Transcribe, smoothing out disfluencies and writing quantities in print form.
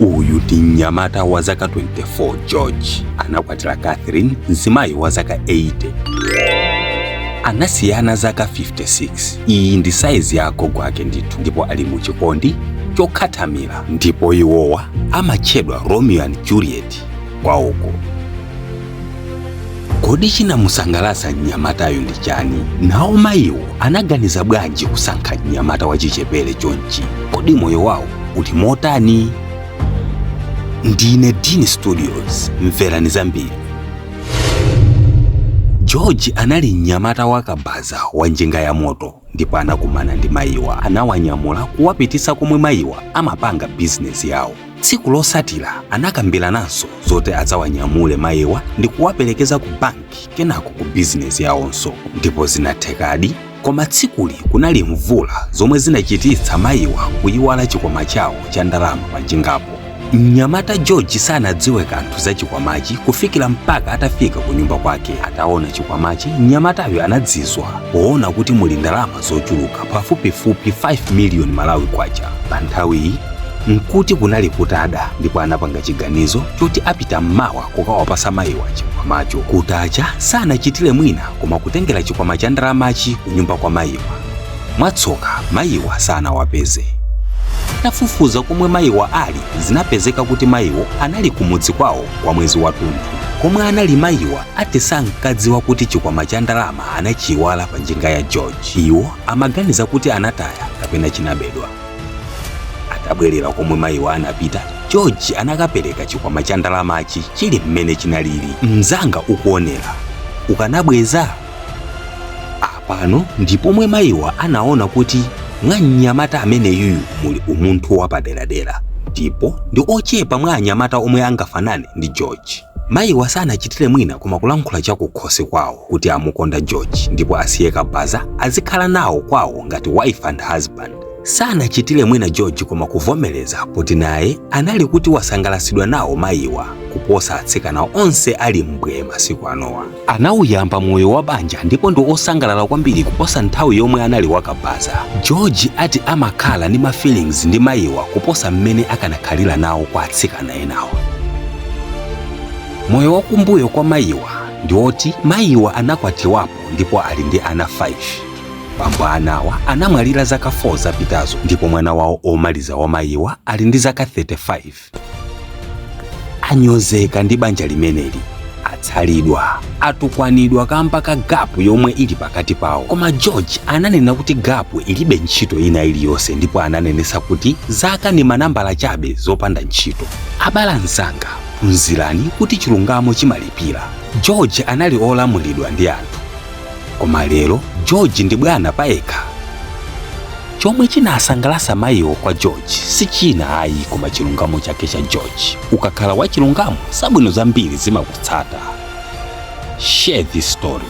Uyu ndi mnyamata wa zaka 24, George. Anakwatira Catherine, mzimayi wa zaka 80. Anasiyana zaka 56. Iyi ndi saizi ya agogo ake ndithu, ndipo ali mu chikondi chokhathamira, ndipo iwowa amatchedwa Romeo and Juliet kwawoko. Kodi chinamusangalatsa mnyamatayo ndi chani? Nawo mayiwo anaganiza bwanji kusankha mnyamata wachichepere chonchi? Kodi moyo wawo uli motani? Ndine Dean Studios, mverani zambiri. George anali mnyamata wakabaza wa njinga ya moto, ndipo anakumana ndi mayiwa. Anawanyamula kuwapititsa komwe mayiwa amapanga bizinesi yawo. Tsiku losatira anakambirananso zoti adzawanyamule mayiwa ndi kuwaperekeza ku banki, kenako ku bizinesi yawonso, ndipo zinathekadi. Koma tsikuli kunali mvula, zomwe zinachititsa mayiwa kuyiwala chikwama chawo cha ndalama pa njingapo. Mnyamata George sanadziwe kanthu za chikwamachi kufikira mpaka atafika ku nyumba kwake. Ataona chikwamachi, mnyamatayo anadzizwa poona kuti muli ndalama zochuluka, pafupifupi 5 miliyoni Malawi kwacha. Pa nthawiyi nkuti kunali kutada, ndipo anapanga chiganizo choti apita mmawa kukawapasa mayiwa chikwamacho. Kutacha sanachitire mwina koma kutengera chikwama cha ndalamachi ku nyumba kwa mayiwa. Mwatsoka mayiwa sanawapeze. Atafufuza komwe mayiwa ali, zinapezeka kuti mayiwo anali kumudzi kwawo kwa mwezi wathunthu. Komwe anali mayiwa ati sankadziwa kuti chikwama cha ndalama anachiyiwala pa njinga ya George. Iwo amaganiza kuti anataya kapena chinabedwa. Atabwerera komwe mayiwa anapita, George anakapereka chikwama cha ndalamachi chili mmene chinalili. Mnzanga ukuonera, ukanabweza? Apano ndi pomwe mayiwa anaona kuti mwa mnyamata ameneyuyu muli umunthu wapaderadera, ndipo ndi ochepa mwa anyamata omwe angafanane ndi George. Mayiwa sanachitire mwina koma kulankhula chakukhosi kwawo kuti amukonda George ndipo asiye kabaza, azikhala nawo kwawo ngati wife and husband. Sanachitire mwina George koma kuvomereza, poti naye anali kuti wasangalasidwa nawo mayiwa kuposa atsikana onse ali mbwe masiku anowa. Anawuyamba moyo wa banja ndipo ndi osangalala kwambiri kuposa nthawi yomwe anali wakabaza. George ati amakhala ndi ma feelings ndi mayiwa kuposa mmene akanakhalira nawo kwa atsikana enawa. Moyo wakumbuyo kwa mayiwa ndi oti mayiwa anakwatiwapo ndipo ali ndi ana 5. Bambo anawa anamwalira zaka 4 zapitazo, ndipo mwana wawo omaliza wa mayiwa ali ndi zaka 35. Anyozeka ndi banja limeneli, atsalidwa, atukwanidwa kamba ka gap yomwe ili pakati pawo. Koma George ananena kuti gap ilibe ntchito ina iliyonse, ndipo ananenesa kuti zaka ni manambala chabe zopanda ntchito. Abale anzanga, phunzirani kuti chilungamo chimalipira. George anali olamulidwa ndi anthu, koma lero George ndi bwana payekha. Chomwe chinasangalatsa mayiwo kwa George si china ayi koma chilungamo chake cha George. Ukakhala wachilungamo, zabwino zambiri zimakutsata. Share this story.